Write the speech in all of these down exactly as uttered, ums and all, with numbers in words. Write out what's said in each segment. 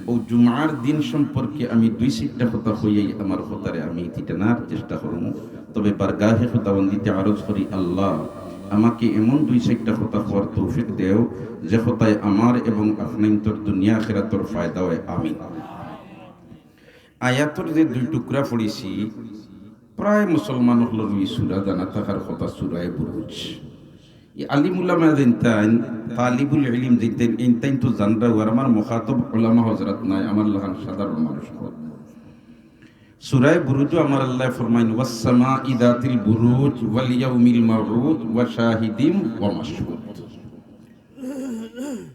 অউ জুমার দিন সম্পর্কে আমি দুই চাইরটা কথা কইয়াই আমার কথারে আমি ইতি টানার চেষ্টা করমু। তবে বারগাহে খুদাবন্দিতে আরজ করি, আল্লাহ আমাকে এমন দুই চাইরটা কথা কওয়ার তৌফিক দেও, যে কথায় আমার এবং আপনাইন্তর দুনিয়া আখিরাতর ফায়দা অয়। আমিন। আয়াতর যে দুই টুকরা পড়ছি, প্রায় মুসলমান অকলর ই সূরা জানা থাকার কথা, সূরায়ে বুরুজ। ই আলিম উলামা যেইনতাইন, তালিবুল ইলিম যেইনতাইন, এইনতাইন তো জানরা, আর আমার মুখাতব উলামা হজরত নায়, আমার লাখান সাধারণ মানুষ অকল। সূরায়ে বুরুজো আমার আল্লায় ফরমাইন, "ওয়াস সামাই যাতিল বুরুজ ওয়াল ইয়াউমিল মাউউদ ওয়া শাহিদিম ওয়া মাশহুদ।"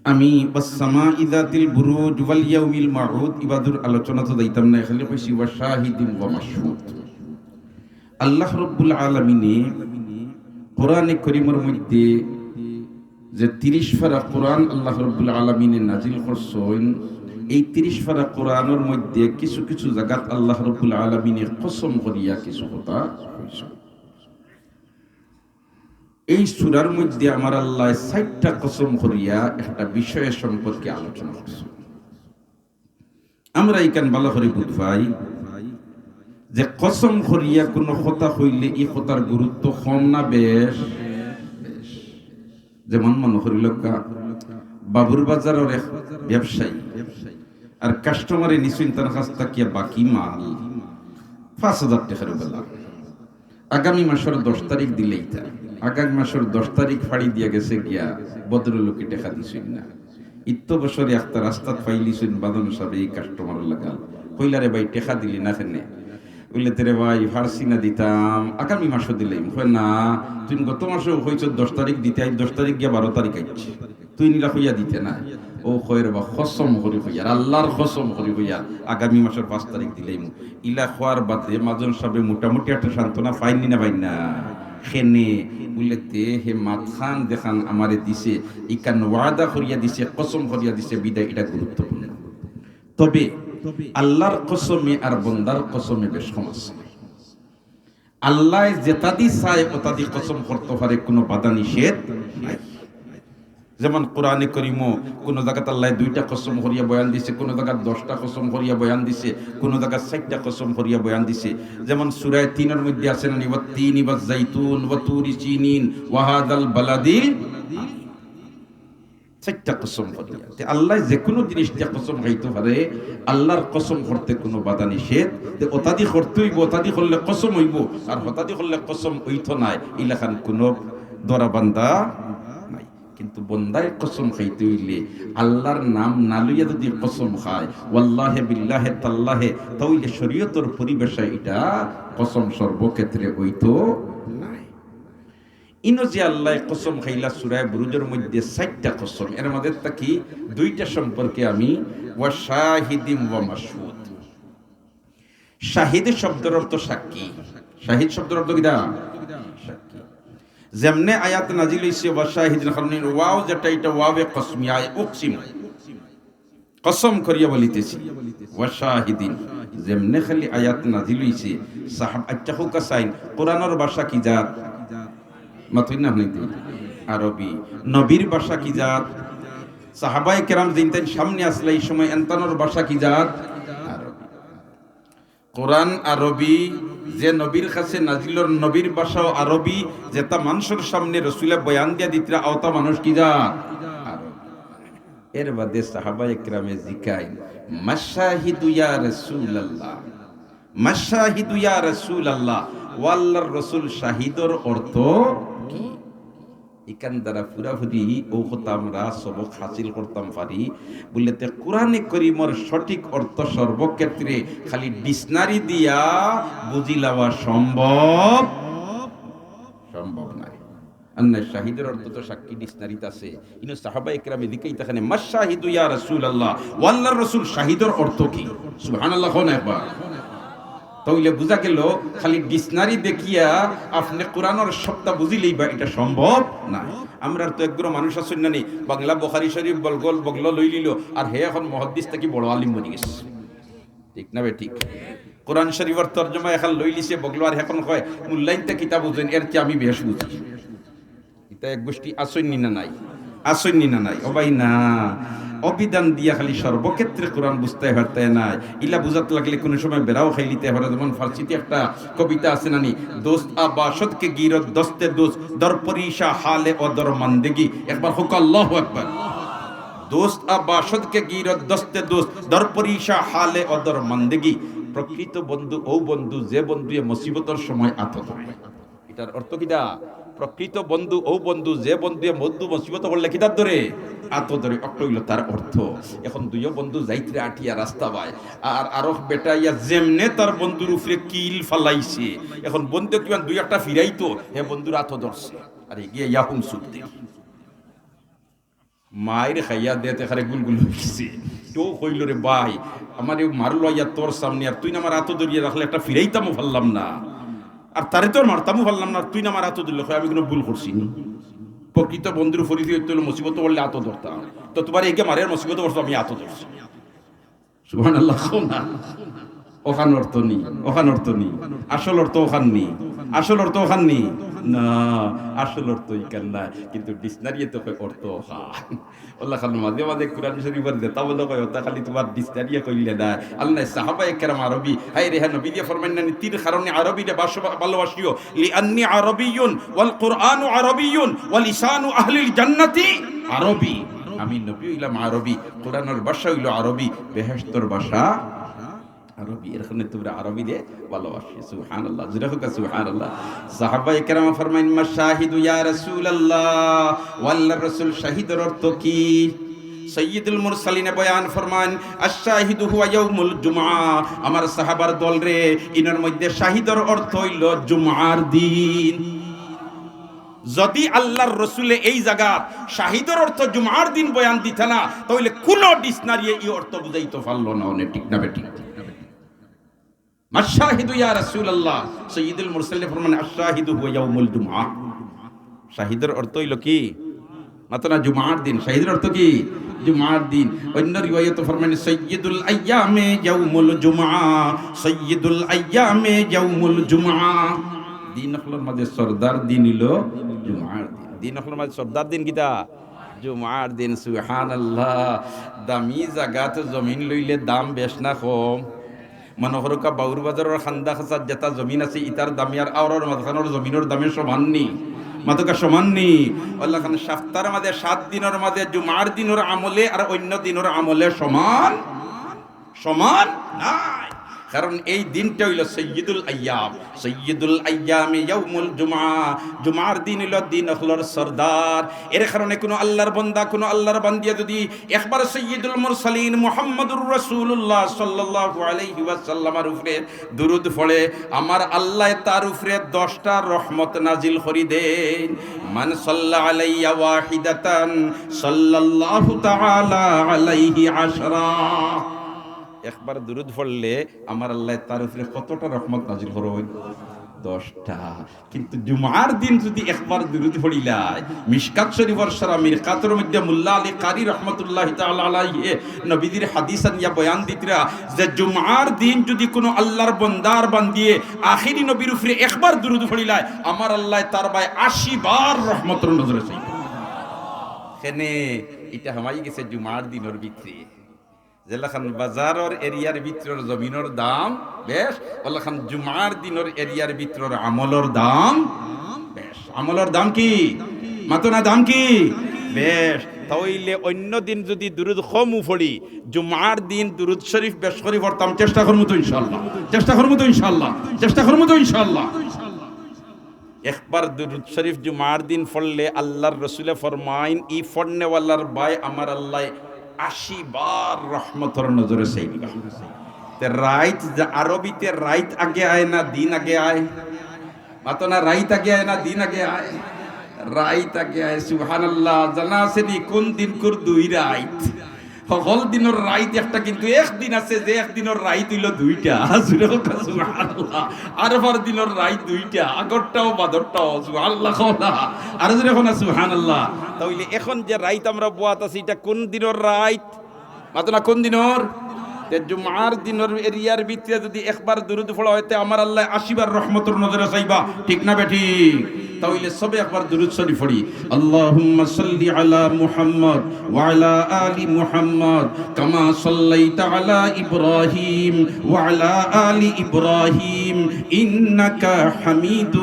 আমি ওয়াস সামাই যাতিল বুরুজ ওয়াল ইয়াউমিল মাউউদ ইবাদুর আলোচনা তো যাইতাম না, খালি কইছি ওয়া শাহিদিম ওয়া মাশহুদ। আল্লাহ রব্বুল আলামিনে কোরআনে করিমর মধ্যে যে তিরিশ পারা কোরআন আল্লাহ রব্বুল আলামিনে নাজিল করছইন, এই তিরিশ পারা কোরআনর মধ্যে কিছু কিছু জাগাত আল্লাহ রব্বুল আলামিনে কসম করিয়া কিছু কথা কইছইন। এই সূরার মধ্যে আমার আল্লায় চাইরটা কসম করিয়া একটা বিষয় সম্পর্কে আলোচনা করছইন। আমরা ইখান ভালা করি বুঝবায় যে কসম করিয়া কুনু কথা কইলে ই কথার গুরুত্ব কম না বেশ? বেশ। যেমন মনো করিলাউক্কা, বাবুর বাজারর এক ব্যবসায়ী আর কাস্টমারে নিছইন তান কাছ থাকিয়া বাকি মাল পাঁচ হাজার টেকার বেলা। আগামী মাসর দশ তারিখ দিলাইতা। আগামী মাসর দশ তারিখ ফাড়ি দিয়া গেছে গিয়া, ভদ্রলোকে টেকা দিছইন না। ইত্ত বছরে একটা রাস্তাত পাইলিছইন, বাদন সাবে ই কাস্টমার লাগাল। কইলা, "রে ভাই, টেকা দিলি না কেনে?" বুলে, "তে রে ভাই, পারছি না দিতাম, আগামী মাসো দিলাইমু।" কয়, "না, তুই গত মাসো কইছস দশ তারিখ দিতে, আইজ দশ তারিখ গিয়া বারো তারিখ আইছে।" তুই নিলা কইয়া দিতে না। ও কয়, "রে বা, কসম করি কইয়ার, আল্লার কসম করি কইয়ার, আগামী মাসর পাঁচ তারিখ দিলাইমু।" ইলা কওয়ার বাদে মাজন সাবে মোটামুটি একটা সান্ত্বনা পাইননি না পাইন না? কেনে বুলে তে হে মাতখান যেখান আমারে দিছে, ইখান ওয়াদা করিয়া দিছে, কসম করিয়া দিছে, বিদায় ইটা গুরুত্বপূর্ণ। তবে আল্লার কসমে আর বন্দার কসমে বেশ কম আছে। আল্লায় যেতাদি চায় অতাদি কসম করতো পারে, কুনু বাধা নিষেধ নাই। যেমন কোরআনে করিমো কুনু জাগাত আল্লায় দুইটা কসম করিয়া বয়ান দিছে, কুনু জাগাত দশটা কসম করিয়া বয়ান দিছে, কুনু জাগাত চাইরটা কসম করিয়া বয়ান দিছে। যেমন সূরায়ে তিনর মধ্যে আছে না নি, "ওয়াত তিনি ওয়াজ জাইতুন ওয়া তুরি সিনিন ওয়া হাযাল বালাদিল আমিন।" চাইরটা কসম করিয়া। তে আল্লায় যেকুনু জিনিস দিয়া কসম খাইতো পারে, আল্লার কসম করতে কুনু বাধা নিষেধ। তে অতাদি করতে অইবো, অতাদি করলে কসম অইবো, আর হতাদি করলে কসম অইতো নায়, ইলাখান কুনু ধরাবান্ধা নাই। কিন্তু বন্দায় কসম খাইতে অইলে আল্লার নাম না লইয়া যুদি কসম খায়, ওয়াল্লাহে বিল্লাহে তাল্লাহে, তা অইলে শরীয়তর পরিভাষায় ইটা কসম সর্বক্ষেত্রে অইতো নায়। ইনো যে আল্লায় কসম খাইলা সূরায়ে বুরুজর মধ্যে চাইরটা কসম, এর মধ্যে থাকি দুইটা সম্পর্কে আমি, "ওয়া শাহিদিম ওয়া মাশহুদ।" শাহিদ শব্দর অর্থ সাক্ষী। শাহিদ শব্দর অর্থ কিতা? সাক্ষী। যেমনে আয়াত নাজিল অইছে, "ওয়া শাহিদিন", কারণ এই ওয়াও যেটা, ইটা ওয়াওয়ে কসমিয়া, আয় উকসিম। কসম করিয়া বলিতেছি, "ওয়া শাহিদিন।" যেমনে খালি আয়াত নাজিল অইছে, সাহাব-, আচ্ছা, কউক্কা চাইন, কোরআনর ভাষা কি জাত? মাতইন না হুনাইতে? আরবি। নবীর ভাষা কি জাত? সাহাবায়ে কেরাম যেইনতাইন সামনে আছলা ই সময়, এনতানর ভাষা কি জাত? আরবি। কোরআন আরবি, যে নবীর কাছে নাজিল অর নবীর ভাষাও আরবি, যেতা মানষর সামনে রসুলে বয়ান দিয়া দিতরা, অতা মানুষ কি জাত? আরবি। এর বাদে সাহাবায়ে কেরামে জিকাইন, "মাশাহিদু ইয়া রাসূলুল্লাহ, মাশাহিদু ইয়া রাসূলুল্লাহ, ও আল্লার রসুল, শাহিদর অর্থ কি?" ইখান দ্বারা পুরাপুরি অউ কথা আমরা সবক হাসিল করতাম পারি। বুলে তে কোরআনে করিমর সঠিক অর্থ সর্বক্ষেত্রে খালি dictionary দিয়া বুঝিলাওয়া সম্ভব, সম্ভব নায়। আর নায়, শাহিদর অর্থ তো সাক্ষী dictionaryত আছে। ইনো সাহাবায়ে কেরামে জিকাইতা কেনে, "মাশাহিদু ইয়া রাসূলুল্লাহ, ও আল্লার রসুল, শাহিদর অর্থ কি?" সুবহানাল্লাহ কও না একবার। তা অইলে বুঝা গেল, খালি dictionary দেখিয়া আপনে কোরআনর সবটা বুঝিলাইবা, ইটা সম্ভব নায়। আমরার তো একগুলো মানুষ আছইন না নি, বাংলা বুখারী শরীফ বগলো, বগলো লইলিলো, আর হে এখন মুহাদ্দিস থাকি বড় আলিম বনিগেছে। ঠিক না বে ঠিক? কোরআন শরীফর তর্জমা এখান লইলিছে বগলো, আর এখন কয়, "মুল্লাইন্তে কিতা বুঝইন, এর চেয়ে আমি বেশ বুঝি।" ইতা এক গোষ্ঠী আছইন নি না নাই? আছইন নি না নাই? ও ভাই না, অভিধান দিয়া খালি সর্বক্ষেত্রে কোরআন বুঝতে পারতে নাই। ইলা বুঝাত লাগলে কোনো সময় বেড়াও খাইলিতে পারে। যেমন ফার্সিতে একটা কবিতা আছে নানি, "দোস্ত আ বাসদ কে গিরদ দস্তে দোস্ত, দর পরিশা হালে অ দর মান্দেগি।" একবার হোক আল্লাহু আকবার। "দোস্ত আ বাসদ কে গিরদ দস্তে দোস্ত, দর পরিশা হালে অ দর মান্দেগি।" প্রকৃত বন্ধু ও বন্ধু, যে বন্ধুয়ে মুসিবতর সময় আতো ধরে। ইটার অর্থ কিতা? প্রকৃত বন্ধু ও বন্ধু, যে বন্ধুয়ে বন্ধু মুসিবত পড়লে কিতার ধরে? আতো ধরে। অক্ট অইল তার অর্থ। এখন দুইও বন্ধু যাইতরে আটিয়া রাস্তা বায়, আর আরক বেটা ইয়া যেমনে তার বন্ধুর উপরে কিল ফালাইছে, এখন বন্ধু কিমান দুই একটা ফিরাইতো, হে বন্ধুর আতো ধরছে, আর এগিয়ে ইয়াহুম সুখ দে। মাইর খাইয়া দে তে খারে গুলগুল অই গেছে। কেউ কইল, "রে ভাই, আমারে মারলো আইয়া তোর সামনে, আর তুই না আমার আতো ধরিয়া রাখলে, একটা ফিরাইতামও পারলাম না, আর তারে তো আর মারতামও পারলাম না, আর তুই না আমার আতো ধরলে।" কয়, "আমি কোনো ভুল করছি নি?" প্রকৃত বন্ধুর পরিচয় অইতো অইল মুসিবত পড়লে আতো ধরতাম, তো তুমারে এগিয়ে মারে আর মুসিবত পড়ছে, আমি আতো ধরছি। সুবহানাল্লাহ, কও না। অখান অর্থ নি, অখান অর্থ নি। আসল অর্থ অখান নি, আসল অর্থ অখান নি। না, আসল অর্থ ইখান না, কিন্তু ডিকশনারিয়ে তো কয় অর্থ অখান। অলাখান মাঝে মাঝে কোরআন শরীফর যেতা বলো কয়, অতা খালি তুমার ডিকশনারিয়ে কইলে না। আল্লাহ, সাহাবায়ে কেরাম আরবি, হায় রে হ্যাঁ, নবীজিয়ে ফরমাইন না নি, তিন কারণে আরবিরে বাস-, ভালোবাসিও। লিআন্নি আরবিয়ুন, ওয়াল কুরআনু আরবিয়ুন, ওয়া লিসানু আহলিল জান্নাতি আরবি। আমি নবী অইলাম আরবি, কোরআনর ভাষা অইল আরবি, বেহেশতর ভাষা আরবি। এর কারণে তুমরা আরবিরে ভালোবাসি। সুবহানাল্লাহ, জোরে কও সুবহানাল্লাহ। সাহাবায়ে কেরাম ফরমাইন, "মা শাহিদু ইয়া রাসূলুল্লাহ?" ও আল্লাহর রাসূল, শাহিদর অর্থ কি? সাইয়্যিদুল মুরসালিনে বয়ান ফরমাইন, "আশ-শাহিদু হুয়া ইয়াউমুল জুমআ।" আমার সাহাবার দল রে, ইনর মধ্যে শাহিদর অর্থ অইল জুমার দিন। যদি আল্লাহর রসুলে এই জাগাত শাহিদর অর্থ জুমার দিন বয়ান দিতা না, তাইলে কুনো ডিকশনারিয়ে ই অর্থ বুঝাইতো পারলো না অনে, ঠিক না বেঠিক? "মা শাহিদু ইয়া রাসূলুল্লাহ?" সাইয়্যিদুল মুরসালিন ফরমান, "আশ-শাহিদু হুয়া ইয়াউমুল জুমআ।" শাহিদর অর্থ অইল কি? মাতো না, জুমার দিন। শাহিদর অর্থ কি? জুমার দিন। অন্য রিওয়ায়াত ফরমান, "সাইয়্যিদুল আইয়ামে ইয়াউমুল জুমআ, সাইয়্যিদুল আইয়ামে ইয়াউমুল জুমআ।" দিন অকলর মাঝে সর্দার দিন অইল জুমার দিন। দিন অকলর মাঝে সর্দার দিন কিতা? জুমার দিন। সুবহানাল্লাহ। দামি জাগাত জমিন লইলে দাম বেশ না কম? মনো করউক্কা, বাউর বাজারর খান্দা খাচাত যেতা জমিন আছে, ইতার দামে আর আওরর মাঝখানর জমিনর দামে সমান নি? মাতউক্কা, সমান নি? অলাখান সাপ্তার মাঝে, সাত দিনর মাঝে জুমার দিনর আমলে আর অন্য দিনর আমলে সমান, সমান নায়। কারণ এই দিনটা অইল সাইয়্যিদুল আইয়াম, সাইয়্যিদুল আইয়ামি ইয়াউমুল জুমআ, জুমার দিন অইল দিন অকলর সর্দার। এর কারণে কুনো আল্লাহর বন্দা, কুনো আল্লাহর বান্দিয়ে যদি একবার সাইয়্যিদুল মুরসালিন মুহাম্মাদুর রাসূলুল্লাহ সাল্লাল্লাহু আলাইহি ওয়াসাল্লামর উপরে দুরুদ পড়ে, আমার আল্লায় তার উপরে দশটা রহমত নাজিল করি দেইন। "মান সাল্লা আলাইয়া ওয়াহিদাতান সাল্লাল্লাহু তাআলা আলাইহি আশরা।" একবার দুরুদ পড়লে আমার আল্লায় তার উপরে কতটা রহমত নাজিল করইন? দশটা। কিন্তু জুমার দিন যদি একবার দুরুদ পড়িলায়, মিশকাত শরীফর শরা মিরকাতর মধ্যে মোল্লা আলী কারি রহমতুল্লাহি তাআলা আলাইহি নবীজির হাদিস আনিয়া বয়ান দিতরা যে জুমার দিন যদি কুনো আল্লাহর বন্দার বান্দিয়ে আখেরি নবীর উপরে একবার দুরুদ পড়িলায়, আমার আল্লায় তার বায় আশি বার রহমতর নজরে চাইবা। কেনে ইটা হামাই গেছে জুমার দিনর ভিতরে। যেলাখান বাজারর এরিয়ার ভিতরর জমিনর দাম বেশ, অলাখান জুমার দিনর এরিয়ার ভিতরর আমলর দাম বেশ। আমলর দাম কি? মাতো না, দাম কি? বেশ। তাইলে অন্য দিন যদি দুরুদ কমও পড়ি, জুমার দিন দুরুদ শরীফ বেশ করি পড়তাম, চেষ্টা করমু তো ইনশাআল্লাহ, চেষ্টা করমু তো ইনশাআল্লাহ, চেষ্টা করমু তো ইনশাআল্লাহ। একবার দুরুদ শরীফ জুমার দিন পড়লে আল্লাহর রসুলে ফরমাইন, ই পড়নেওয়ালার বায় আমার আল্লায় আশি বার রহমতর নজরে চাইবা। তে রাইত যে, আরবিতে রাইত আগে আয় না দিন আগে আয়? মাতো না, রাইত আগে আয় না দিন আগে আয়? রাইত আগে আয়। সুবহানাল্লাহ। জানা আছে নি কুন দিনকুর দুই রাইত? হকল দিনর রাইত একটা, কিন্তু এক দিন আছে যে এক দিনর রাইত অইল দুইটা। জোরে কও সুবহানাল্লাহ। আরফার দিনর রাইত দুইটা, আগরটাও বাদরটাও। সুবহানাল্লাহ কও না। আরো জোরে কও না সুবহানাল্লাহ। তাইলে এখন যে রাইত আমরা বওয়াত আছি, ইটা কুন দিনর রাইত? মাতো না, কুন দিনর? তে জুমার দিনর এরিয়ার ভিতরে যদি একবার দুরুদ পড়া অয়, তে আমার আল্লায় আশি বার রহমতর নজরে চাইবা, ঠিক না বেঠিক? তাইলে সবে একবার দুরুদ শরিফ পড়ি। اللهم صل على محمد وعلى آل محمد كما صليت على إبراهيم وعلى آل إبراهيم إنك حميد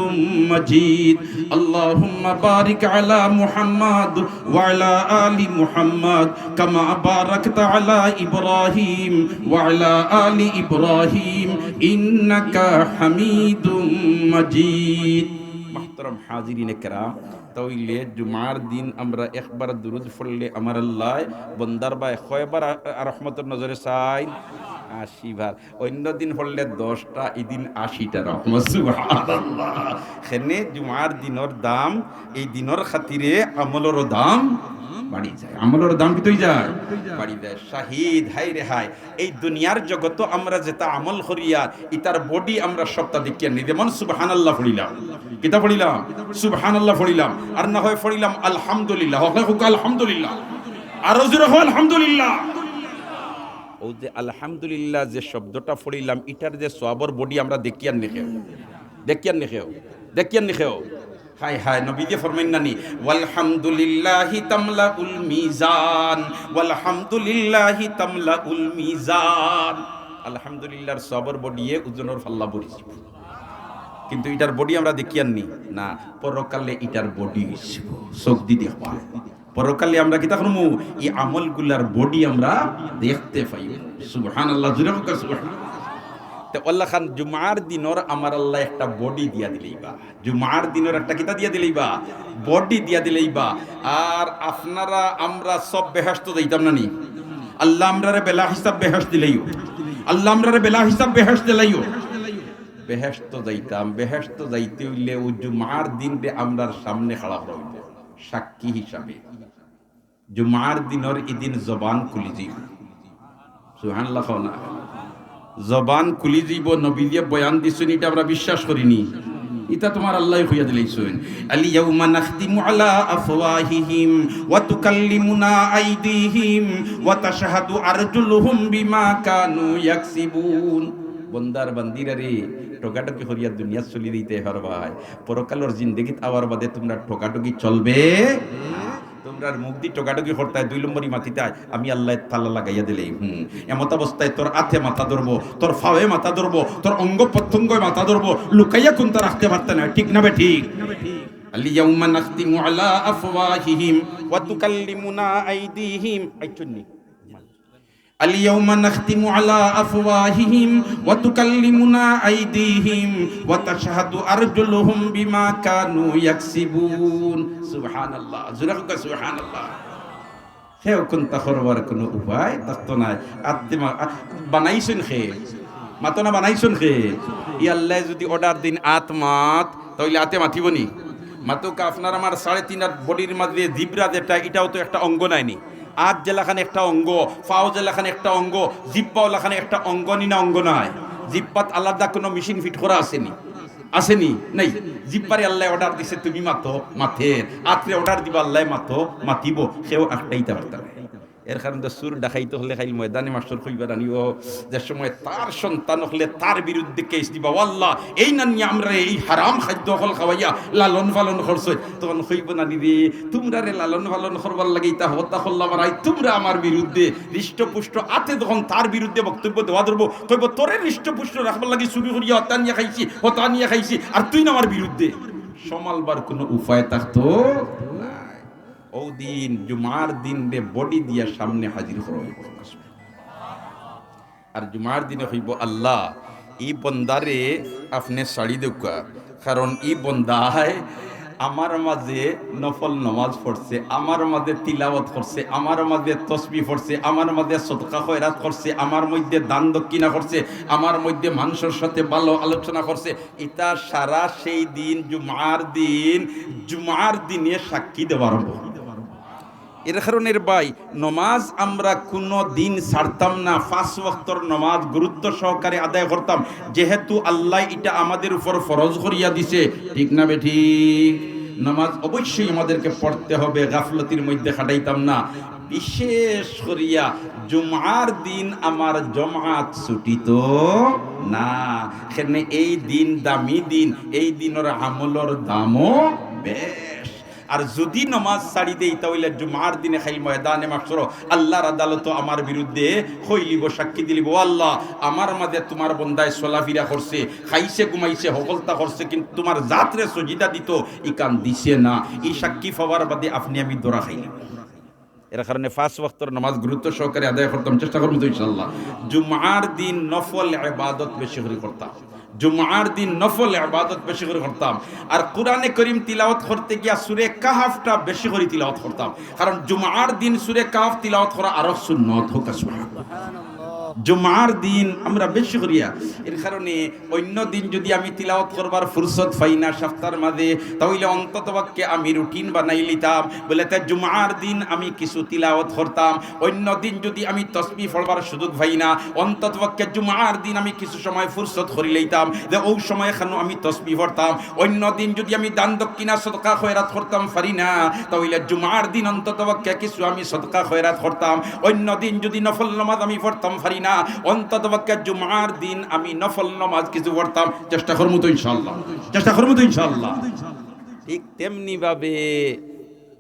مجيد. اللهم بارك على محمد وعلى آل محمد كما باركت على إبراهيم وعلى آل إبراهيم إنك حميد مجيد. মুহতারাম হাজিরিনে কেরাম, তাইলে জুমার দিন আমরা একবার দুরুদ পড়লে আমার আল্লায় বন্দার বায় কয়বার আ-, আ-, রহমতর নজরে চাইন? আশি বার। অন্য দিন পড়লে দশটা, এই দিন আশিটা রহমত। সুবহানাল্লাহ। কেনে জুমার দিনর দাম, এই দিনর খাতিরে আমলরও দাম বাড়ি যায়। আমলর দাম কিতা অই যায়? বাড়ি যায়। শাহিদ, হায় রে হায়, এই দুনিয়ার জগতো আমরা যেতা আমল করিয়ার, ইতার বডি আমরা সবটা দেখিয়ার নি। যেমন সুবহানাল্লাহ পড়িলাম, কিতা পড়িলাম? সুবহানাল্লাহ পড়িলাম। আর না হয় পড়িলাম আলহামদুলিল্লাহ। হকলে কউক্কা আলহামদুলিল্লাহ। আরো জোরে কও আলহামদুলিল্লাহ। অউ যে আলহামদুলিল্লাহ যে শব্দটা পড়িলাম, ইটার যে সওয়াবর বডি আমরা দেখিয়ার নি কেউ? দেখিয়ার নি কেউ? দেখিয়ার নি কেউ? হায় হায়, নবীয়ে ফরমাইন না নি, "والحمد لله تملأ الميزان، والحمد لله تملأ الميزان।" আলহামদুলিল্লাহর সওয়াবর বডিয়ে ওজনর পাল্লা ভরি যিবো। কিন্তু ইটার বডি আমরা দেখিয়ার নি না, পরকালে ইটার বডি অইবো, চউখদি দেখবা। পরকালে আমরা কিতা করমু? ই আমলগুলার বডি আমরা দেখতে পাইমু। সুবহানাল্লাহ, জোরে কউক্কা সুবহানাল্লাহ। তে অলাখান জুমার দিনর আমার আল্লায় একটা বডি দিয়া দিলাইবা, জুমার দিনর একটা কিতা দিয়া দিলাইবা? বডি দিয়া দিলাইবা। আর আপনারা আমরা সব বেহেশতো যাইতাম না নি? আল্লায় আমরারে বেলা হিসাব বেহেশত দিলাইও, আল্লায় আমরারে বেলা হিসাব বেহেশত দিলাইও। বেহেশতো যাইতাম, বেহেশতো যাইতে অইলে অউ জুমার দিনরে আমরার সামনে খাড়া করা অইবো সাক্ষী হিসাবে। জুমার দিনর ইদিন জবান খুলি যিবো। সুবহানাল্লাহ কও না। জবান খুলি যিবো, নবীয়ে বয়ান দিছইন, ইটা আমরা বিশ্বাস করি নি? ইটা তুমার আল্লায় কইয়া দিলাইছইন। اليوم نختم على أفواههم وتكلمنا أيديهم وتشهد أرجلهم بما كانوا يكسبون। বন্দার বান্দিরা রে, ঠগাঠগি করিয়া দুনিয়াত চলি যাইতায় পারবায়, পরকালর জিন্দেগিত আওয়ার বাদে তুমরার ঠগাঠগি চলবে না। তুমরার মুখদি ঠগাঠগি করতায়, দুই নম্বরি মাতিতায়, আমি আল্লায় তালা লাগাইয়া দিলাইমু। হুম, এমতাবস্থায় তোর আতে মাথা ধরবো, তোর ফাওয়ে মাথা ধরবো, তোর অঙ্গ প্রত্যঙ্গে মাথা ধরবো, লুকাইয়া কুন্তা রাখতে পারতায় নায়, ঠিক না বেঠিক? اليوم نختم على أفواههم وتكلمنا أيديهم। আইচ্ছুন্নি। اليوم نختم على أفواههم وتكلمنا أيديهم وتشهد أرجلهم بما كانوا يكسبون। সুবহানাল্লাহ। জোরে কউক্কা সুবহানাল্লাহ। কেউ কুন্তা করবার কুনু উপায় থাকতো নায়। আত্মা বানাইছইন কে? মাতো না, বানাইছইন কে? ই আল্লায় যুদি order দিন আত মাত, তাইলে আতে মাতিবো নি? মাতউক্কা, আপনার আমার সাড়ে তিন আত বডির মাঝে জিব্রা যেটা, ইটাও তো একটা অঙ্গ নায় নি? আত যেলাখান একটা অঙ্গ, ফাও যেলাখান একটা অঙ্গ, জিব্বা অলাখান একটা অঙ্গ নি না অঙ্গ নায়? জিব্বাত আলাদা কুনু মেশিন ফিট করা আছে নি? আছে নি? নাই। জিব্বারে আল্লায় order দিছে, তুমি মাতো, মাতের। আতরে order দিবা আল্লায়, মাতো, মাতিবো। কেউ আটকাইতা পারতা নায়। এর কারণে তো চুর ডাকাইত অকলে কাইল ময়দানে মাস্টর কইবা জানিও, যে সময় তার সন্তান অকলে তার বিরুদ্ধে case দিবা, "ও আল্লাহ, এইন আনিয়া আমরারে এই হারাম খাদ্য অকল খাওয়াইয়া লালন পালন করছইন।" তখন কইবো না নি রে, তুমরারে লালন পালন করবার লাগি ইতা হতা করলাম, আর আইজ তুমরা আমার বিরুদ্ধে। হৃষ্টপুষ্ট আতে যখন তার বিরুদ্ধে বক্তব্য দেওয়া ধরবো, কইবো, "তোরে হৃষ্টপুষ্ট রাখবার লাগি চুরি করিয়া হতা নিয়া খাইছি, হতা নিয়া খাইছি, আর তুইন আমার বিরুদ্ধে।" সামালবার কুনু উপায় থাকতো নায়। অউ দিন জুমার দিনরে বডি দিয়া সামনে হাজির করা অইবো। আর জুমার দিনে কইবো, "আল্লাহ, ই বন্দারে আপনে ছাড়ি দেউক্কা, কারণ ই বন্দায় আমার মাঝে নফল নমাজ পড়ছে, আমার মাঝে তিলাওয়াত করছে, আমার মাঝে তসবিহ পড়ছে, আমার মাঝে সদকা খয়রাত করছে, আমার মধ্যে দান দক্ষিণা করছে, আমার মধ্যে মানষর সাথে ভালো আলোচনা করছে।" ইতা সারা সেই দিন, জুমার দিন, জুমার দিনে সাক্ষী দেওয়ার মতো। এর কারণে রে ভাই, নমাজ আমরা কুনু দিন ছাড়তাম না, পাঁচ ওয়াক্তর নমাজ গুরুত্ব সহকারে আদায় করতাম, যেহেতু আল্লায় ইটা আমাদের উপর ফরজ করিয়া দিছে, ঠিক না বেঠিক? নমাজ অবশ্যই আমাদেরকে পড়তে হবে, গাফলতির মধ্যে কাটাইতাম না। বিশেষ করিয়া জুমার দিন আমার জমাত ছুটি তো না, কেনে এই দিন দামি দিন, এই দিনর আমলর দামও বেশ। আর যুদি নমাজ ছাড়ি দেই, তা অইলে জুমার দিনে খাইল ময়দানে মাহশরো আল্লার আদালতো আমার বিরুদ্ধে কইলিবো, সাক্ষী দিলিবো, "ও আল্লাহ, আমার মাঝে তুমার বন্দায় চলাফিরা করছে, খাইছে, ঘুমাইছে, হকলতা করছে, কিন্তু তুমার জাতরে সজিদা দিতো, ইখান দিছে না।" ই সাক্ষী পাওয়ার বাদে আপনে আমি ধরা খাইলিবো। এর কারণে পাঁচ ওয়াক্তর নামাজ গুরুত্ব সহকারে আদায় করতাম, চেষ্টা করমু তো ইনশাআল্লাহ। জুমার দিন নফল ইবাদত বেশি করি করতাম, জুমার দিন নফল ইবাদত বেশি করি করতাম। আর কোরআনে করিম তিলাওয়াত করতে গিয়া সূরা কাহাফটা বেশি করি তিলাওয়াত করতাম, কারণ জুমার দিন সূরা কাহাফ তিলাওয়াত করা আরো সুন্নত। কউক্কা সুবহানাল্লাহ। জুমার দিন আমরা বেশি করিয়া, এর কারণে অইন্য দিন যুদি আমি তিলাওয়াত করবার ফুরসত পাই না সপ্তার মাঝে, তা অইলে অন্তত পক্ষে আমি রুটিন বানাই লিতাম। বলে, তে জুমার দিন আমি কিছু তিলাওয়াত করতাম, অইন্য দিন যুদি আমি তসবিহ পড়বার সুযোগ পাই না, অন্তত পক্ষে জুমার দিন আমি কিছু সময় ফুরসত করি লইতাম, যে অউ সময় খানো আমি তসবিহ পড়তাম। অইন্য দিন যুদি আমি দান দক্ষিণা, সদকা খয়রাত করতাম পারি না, তা অইলে জুমার দিন অন্তত পক্ষে কিছু আমি সদকা খয়রাত করতাম। অইন্য দিন যুদি নফল নামাজ আমি পড়তাম পারি না, অন্তত পক্ষে জুমার দিন আমি নফল নামাজ কিছু পড়তাম। চেষ্টা করমু তো ইনশাআল্লাহ, চেষ্টা করমু তো ইনশাআল্লাহ। ঠিক তেমনি ভাবে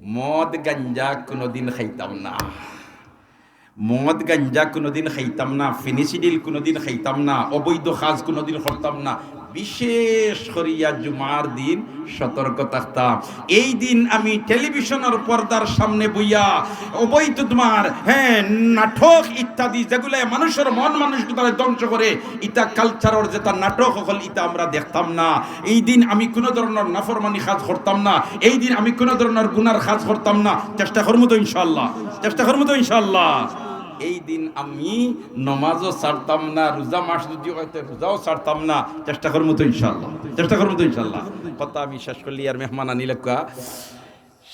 মদ গাঞ্জা কুনুদিন খাইতাম না, মদ গাঞ্জা কুনুদিন খাইতাম না, ফেনিসিডিল কুনুদিন খাইতাম না, অবৈধ কাজ কুনুদিন করতাম না। বিশেষ করিয়া জুমার দিন সতর্ক থাকতাম। এই দিন আমি টেলিভিশনর পর্দার সামনে বইয়া অবৈধ তুমার, হ্যাঁ, নাটক ইত্যাদি যেগুলায় মানুষর মন মানসিকতারে ধ্বংস করে, ইতা কালচারর যেতা নাটক অকল, ইতা আমরা দেখতাম না। এই দিন আমি কুনু ধরনর নাফরমানি কাজ করতাম না, এই দিন আমি কুনু ধরনর গুনার কাজ করতাম না। চেষ্টা করমু তো ইনশাআল্লাহ, চেষ্টা করমু তো ইনশাআল্লাহ। এই দিন আমি নমাজও ছাড়তাম না, রোজা মাস যুদি অয় তে রোজাও ছাড়তাম না। চেষ্টা করমু তো ইনশাআল্লাহ, চেষ্টা করমু তো ইনশাআল্লাহ। কথা আমি শেষ করলি আর মেহমান আনিলে কুয়া।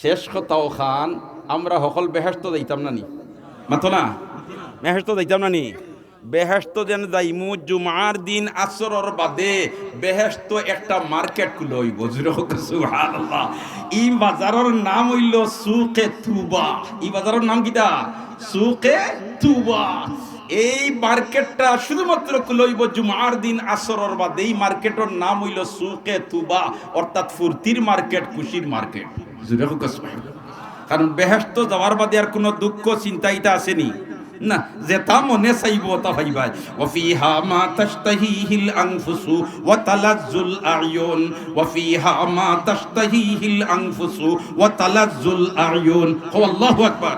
শেষ কথা অখান, আমরা হকল বেহেশতো যাইতাম না নি? মাতো না? বেহেশতো যাইতাম না নি? বেহেশতো যেন যাইমু, জুমার দিন আসরর বাদে বেহেশতো একটা মার্কেট খুলা অইবো। জুরে কউক্কা সুবহানাল্লাহ। ই বাজারর নাম অইলো সুকে তুবা। ই বাজারর নাম কিতা? সুকে তুবা। এই মার্কেটটা শুধুমাত্র খুলা অইবো জুমার দিন আসরর বাদে। ই মার্কেটর নাম অইলো সুকে তুবা, অর্থাৎ ফুর্তির মার্কেট, খুশির মার্কেট। জুরে কউক্কা সুবহানাল্লাহ। কারণ বেহেশতো যাওয়ার বাদে আর কুনু দুঃখ চিন্তা ইতা আছে নি? না, যেতা মনে চাইবো অতা পাইবায়। وفيها ما تشتهيه الأنفس وتلذ الأعين، وفيها ما تشتهيه الأنفس وتلذ الأعين। কও আল্লাহু আকবার।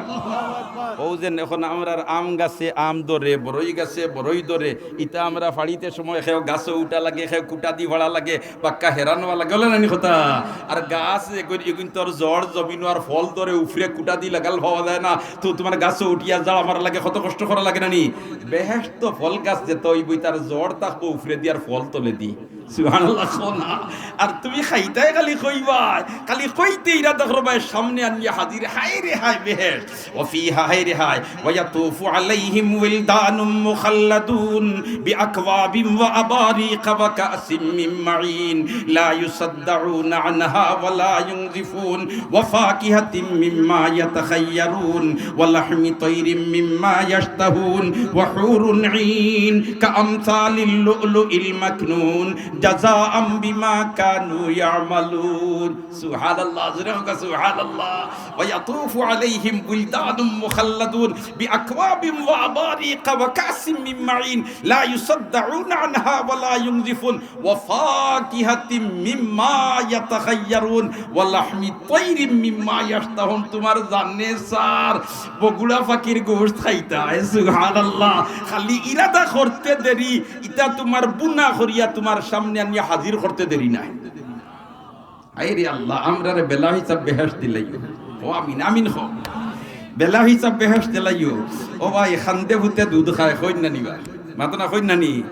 অউ যেন অখন আমরার আম গাছে আম ধরে, বড়ই গাছে বড়ই ধরে, ইতা আমরা ফাড়িতে সময় কেউ গাছো উঠা লাগে, কেউ কুটা দি ফাড়া লাগে, বাক্কা হেরান অওয়া লাগে, অলা নানি কথা? আর গাছ এগুন, এগুন তো আর জড় জমিনো আর ফল ধরে উপরে কুটা দি লাগাল পাওয়া যায় না, তো তুমার গাছো উঠিয়া ঝাড়া মারা লাগে, কত কষ্ট করা লাগে নানি? বেহেশতো ফল গাছ যেতা অইবো, ইতার জড় থাকবো উপরেদি আর ফল তলেদি। সুবহানাল্লাহ, সোনা। আর তুমি খাইতায় খালি কইবায়, খালি কইতে ইরাদা করবায়, সামনে আনিয়া হাজির, হায় রে হায় বেহেশত। وفيها، হায় রে হায়, ويطوف عليهم ولدان مخلدون بأكواب وأباريق وكأس من معين لا يصدعون عنها ولا ينزفون وفاكهة مما يتخيرون ولحم طير مما يشتهون وحور عين كأمثال اللؤلؤ المكنون جزاء بما كانوا يعملون। সুবহানাল্লাহ, জোরে কউক্কা সুবহানাল্লাহ। ويطوف عليهم ولدان مخلدون بأكواب وأباريق وكأس من معين لا يصدعون عنها ولا ينزفون وفاكهة مما يتخيرون ولحم طير مما يشتهون। তুমার জানে স্যার বগুড়া পাখির গোশত খাইতায়। সুবহানাল্লাহ। খালি ইরাদা করতে দেরি, ইতা তুমার বুনা করিয়া তুমার সামনে আনিয়া হাজির করতে দেরি নাই। হায় রে আল্লাহ, আমরারে বেলা হিসাব বেহেশত দিলাইও। ও আমিন, আমিন কও। বেলা হিসাব বেহেশত দিলাইও। ও ভাই, কান্দে পুতে দুধ খায়, কইন না নি বা? মাতো না, কইন না নি?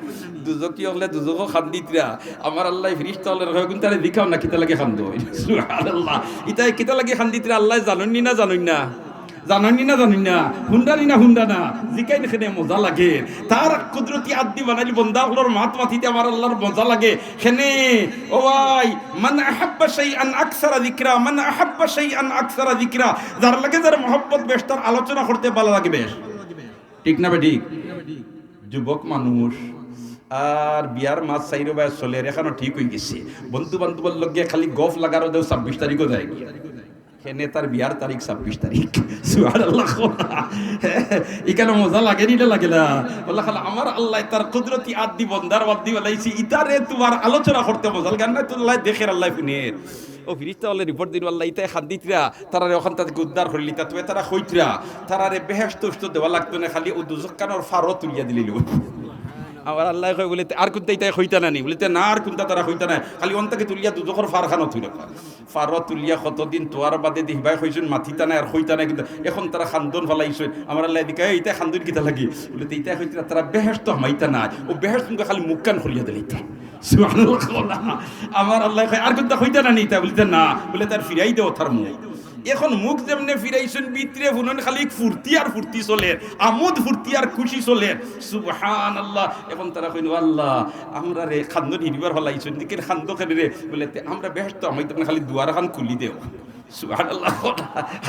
দুজখি অকলে দুজখো কান্দিতরা। আমার আল্লায় ফিরিস্তা অকলরে কয়, "অগুইনতারে জিকাও না, কিতা লাগি কান্দইন?" সুবহানাল্লাহ। ইতায় কিতা লাগি কান্দিতরা আল্লায় জানইন নি না জানইন না? জানইন নি না জানইন না? হুনরা নি না হুনরা না? জিকাইন কেনে মজা লাগে। তার কুদরতি আতদি বানাইল বন্দা অকলর মাত মাতিতে আমার আল্লার মজা লাগে। কেনে, ও ভাই, من أحب شيئا أكثر ذكره، من أحب شيئا أكثر ذكره। যার লগে যার মহব্বত বেশ, তার আলোচনা করতে ভালা লাগে বেশ। ঠিক না বেঠিক? যুবক মানুষ, আর বিয়ার মাস চাইরোবায় চলের, এখনো ঠিক অইগেছে। বন্ধু বান্ধবর লগে খালি গফ লাগারও দেও ছাব্বিশ তারিখও যায়গি। কেনে তার বিয়ার তারিখ ছাব্বিশ তারিখ। সুবহানাল্লাহ। ইখানো মজা লাগে নি না লাগে না? বললা, খালি আমার আল্লায় তার কুদরতি আত দি বন্দার বাদ দি বানাইছে, ইতারে তুমার আলোচনা করতে মজা লাগে না? তো আল্লায় দেখের, আল্লায় হুনের। অউ ফিরিস্তা অকলে রিপোর্ট দিন, আল্লাহ, ইতায় কান্দিতরা, তারারে অখান থাকি উদ্ধার করিলিতা, তবে তারা কইতরা, তারারে বেহেশত উস্ত দেওয়া লাগতো না, খালি অউ দুজখখানর ফারও তুলিয়া দিলিলো। আমার আল্লায় কয় বুলে, "তে আর কুনটা ইতায় কইতা না নি?" বুলে, "তে না, আর কুনটা তারা কইতা না, খালি অন থাকি তুলিয়া দুজখর ফারখানো তুলিলা।" ফারও তুলিয়া কতদিন থওয়ার বাদে দি হিবায় কইছইন, মাতিতা নায় আর কইতা নায়, কিন্তু অখন তারা কান্দন ফালাইছইন। আমার আল্লায় দিকে, "এই, ইতায় কান্দইন কিতা লাগি?" বুলে, "তে ইতায় কইতরা, তারা বেহেশত হামাইতা নায়, অউ বেহেশত কিন্তু খালি মুখখান খুলিয়া দিলিতা।" সুবহানাল্লাহ। আমার আল্লায় কয়, "আর কুনটা কইতা না নি ইতা?" বুলে, "না।" বুলে, "তার ফিরাই দেও তার মুখ।" অখন মুখ যেমনে ফিরাইছইন, ভিতরে হুনইন খালি ফুর্তি আর ফুর্তি চলের, আমোদ ফুর্তি আর খুশি চলের। সুবহানাল্লাহ। অখন তারা কইন, "ও আল্লাহ, আমরারে কান্দন হিরিবার ফালাইছইন, দিকে কান্দো কেনে রে?" বুলে, "তে আমরা বেহেশত হামাইতাম না, খালি দুয়ারখান খুলি দেও।" সুবহানাল্লাহ।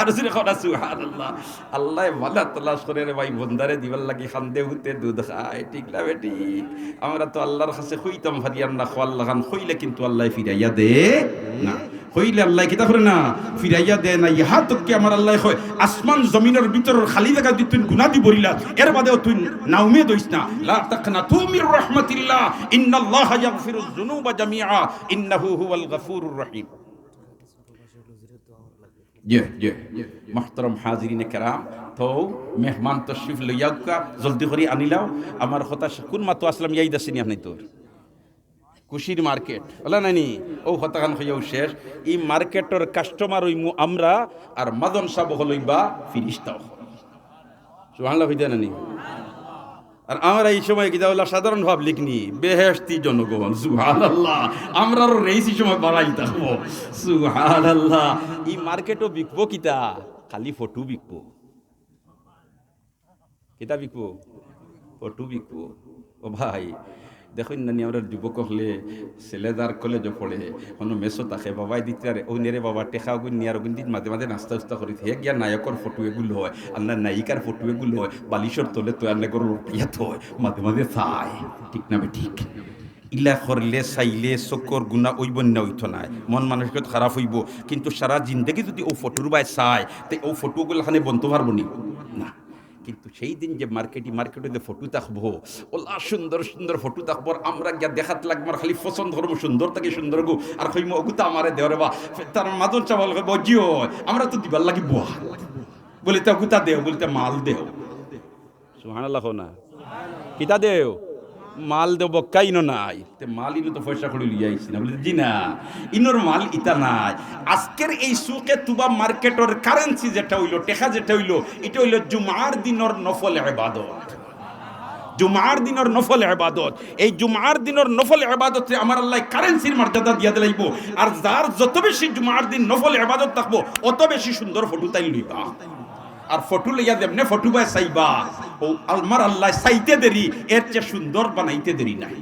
আর জোরে কও না, সুবহানাল্লাহ। আল্লায় ভালা তালাশ করে রে ভাই, বন্দারে দিবার লাগি কান্দে হুতে দুধ খায়, ঠিক না বেঠিক? আমরা তো আল্লাহর কাছে কইতাম পারি আর না, কওয়ার লাখান কইলে কিন্তু আল্লায় ফিরাইয়া দে না। কইলে আল্লায় কিতা করে না? ফিরাইয়া দে না। ইহা তো কি আমার আল্লায় কয়, আসমান জমিনর ভিতরর খালি জাগা দি তুই গুনা দি ভরিলা, এর বাদেও তুই নাউমেদ অইস না। লা তাকনাতু মির রাহমাতিল্লাহ, ইন্নাল্লাহা ইয়াগফিরুয যুনুবা জামিআ, ইন্নাহু হুয়াল গাফুরুর রহিম। জি, জি। মুহতারাম হাজিরিনে কেরাম, তো মেহমান তশরিফ লইয়া উক্কা, জলদি করি আনিলাও। আমার কথা শে-, কুন মাতো আছলাম, ইয়াদ আছে নি আপনাইনতর? খুশির মার্কেট, অলা নায় নি? অউ কথাখান কইয়াউ শেষ। ই মার্কেটর কাস্টমার অইমু আমরা, আর মাজন সাব অকল অইবা ফিরিস্তা অকল। সুবহানাল্লাহ কইতা না নি? আর আমরা ই সময় কিতা অইলা, সাধারণ পাবলিক নি, বেহেশতি জনগণ। সুবহানাল্লাহ। আমরারও রেইস ই সময় বাড়াই থাকবো। সুবহানাল্লাহ। ই মার্কেটো বিকবো কিতা? খালি ফটো বিকবো। কিতা বিকবো? ফটো বিকবো। ও ভাই, দেখইন না নি, আমরার যুবক অকলে ছেলে যার কলেজো পড়ে, কুনু মেসো থাকে, বাবায় দিতরা রে, অউ নে রে বাবা, টেকা অগুন নিয়ার অগুন দিন মাঝে মাঝে নাস্তা উস্তা করি, হে গিয়া নায়কর ফটো এগু লয়, আর না নায়িকার ফটো এগু লয়, বালিশর তলে থয়, আর না গরুর পিয়া থয়, মাঝে মাঝে চায়, ঠিক না বেঠিক? ইলা করলে চাইলে চকুর গুনা অইবো না অইতো নায়, মন মানসিকতা খারাপ অইবো, কিন্তু সারা জিন্দেগি যুদি অউ ফটোর বায় চায়, তে অউ ফটো অগুলাখানে বনতো পারবো নি? না। কিন্তু সেই দিন যে মার্কেটি, মার্কেটো যে ফটো থাকবো, অলা সুন্দর সুন্দর ফটো থাকবো, আর আমরা গিয়া দেখাত লাগবো, আর খালি পছন্দ করমু সুন্দর থাকি সুন্দর গু, আর কইমু, "অগুতা আমারে দেও রে বা।" তার মাজন সাব অকলে কইবো, "জি অয়, আমরা তো দিবার লাগি বওয়া।" বুলে, "তে অগুতা দেও।" বুলে, "তে মাল দেও।" সুবহানাল্লাহ কও না। কিতা দেও? মাল দেও, বক্কা ইনো নাই। তে মাল ইনো তো পয়সা কড়ি লইয়া আইছি না। বুলে, "জি না, ইনোর মাল ইতা নায়।" আজকের এই সুকে তুবা মার্কেটর কারেন্সি যেটা অইলো, টেকা যেটা অইলো, ইটা অইলো জুমার দিনর নফল ইবাদত। জুমার দিনর নফল ইবাদত। এই জুমার দিনর নফল ইবাদতরে আমার আল্লায় কারেন্সির মর্যাদা দিয়া দিলাইবো। আর যার যত বেশি জুমার দিন নফল ইবাদত থাকবো, অত বেশি সুন্দর ফটো তাইন লইবা। আর ফটো লইয়া যেমনে ফটো বায় চাইবা, অউ আমার আল্লায় চাইতে দেরি, এর চেয়ে সুন্দর বানাইতে দেরি নাই।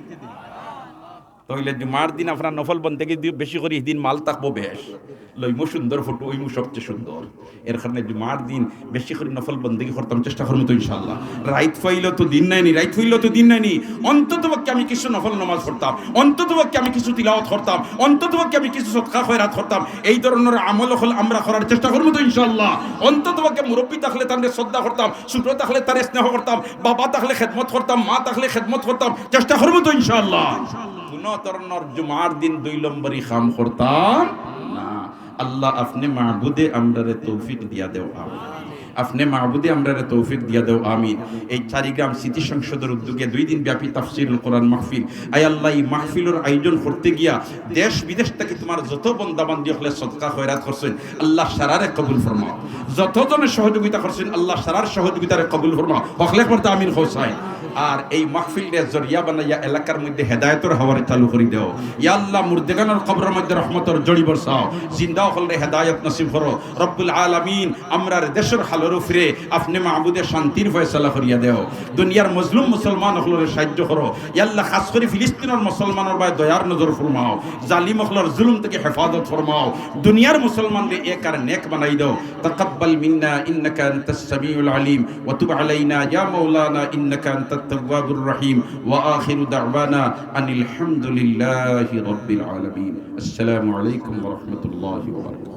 তাইলে জুমার দিন আপনার নফল বন্দেগি দি-, বেশি করি, হিদিন মাল থাকবো বেশ, লইমু সুন্দর ফটো, অইমু সবচেয়ে সুন্দর। এর কারণে জুমার দিন বেশি করি নফল বন্দেগি করতাম, চেষ্টা করমু তো ইনশাআল্লাহ। রাইত পাইলে তো দিন নাই নি, রাইত পাইলে তো দিন নাই নি। অন্তত পক্ষে আমি কিছু নফল নামাজ পড়তাম, অন্তত পক্ষে আমি কিছু তিলাওয়াত করতাম, অন্তত পক্ষে আমি কিছু সদকা খয়রাত করতাম। এই ধরনর আমল অকল আমরা করার চেষ্টা করমু তো ইনশাআল্লাহ। অন্তত পক্ষে মুরব্বি থাকলে তানরে শ্রদ্ধা করতাম, ছোট থাকলে তারে স্নেহ করতাম, বাবা থাকলে খেদমত করতাম, মা থাকলে খেদমত করতাম, চেষ্টা করমু তো ইনশাআল্লাহ। কুনু ধরনর জুমার দিন দুই নম্বরি কাম করতাম না। আল্লাহ, আপনে মাবুদে আমরারে তৌফিক দিয়া দেও, আমিন। আপনে মাবুদে আমরারে তৌফিক দিয়া দেও, আমিন। এই চারিগ্রাম স্মৃতি সংসদর উদ্যোগে দুই দিন ব্যাপী তাফসিরুল কোরআন মাহফিল, আয় আল্লাহ, ই মাহফিলর আয়োজন করতে গিয়া দেশ বিদেশ থাকি তুমার যত বন্দা বান্দি অকলে সদকা খয়রাত করছইন, আল্লাহ সারারে কবুল ফরমাও। যত জনে সহযোগিতা করছইন, আল্লাহ সারার সহযোগিতারে কবুল ফরমাও। হকলে করতে আমিন কও চাই। আর এই মাহফিলরে জরিয়া বানাইয়া এলাকার মধ্যে হেদায়েতর হাওয়ারে চালু করি দেও। ইয়া আল্লাহ, মুর্দেগানর কবরর মধ্যে রহমতর জড়ি বরসাও, জিন্দা অকলরে হেদায়েত নসিব করো। রব্বুল আলামিন, আমরার দেশর হালর উপরে আপনে মাবুদে শান্তির ফয়সালা করিয়া দেও। দুনিয়ার মজলুম মুসলমান অকলরে সাহায্য করো। ইয়া আল্লাহ, খাস করি ফিলিস্তিনর মুসলমানর বায় দয়ার নজর ফরমাও। জালিম অকলর জুলুম থাকি হেফাজত ফরমাও। দুনিয়ার মুসলমানরে এক আর নেক বানাই দেও। তাকাব্বাল মিন্না ইন্নাকা আনতাস সামিউল আলিম ওয়া তুব আলাইনা ইয়া মাওলানা ইন্নাকা আনতাত التواب الرحيم. وآخر دعوانا أن الحمد لله رب العالمين. السلام عليكم ورحمة الله وبركاته.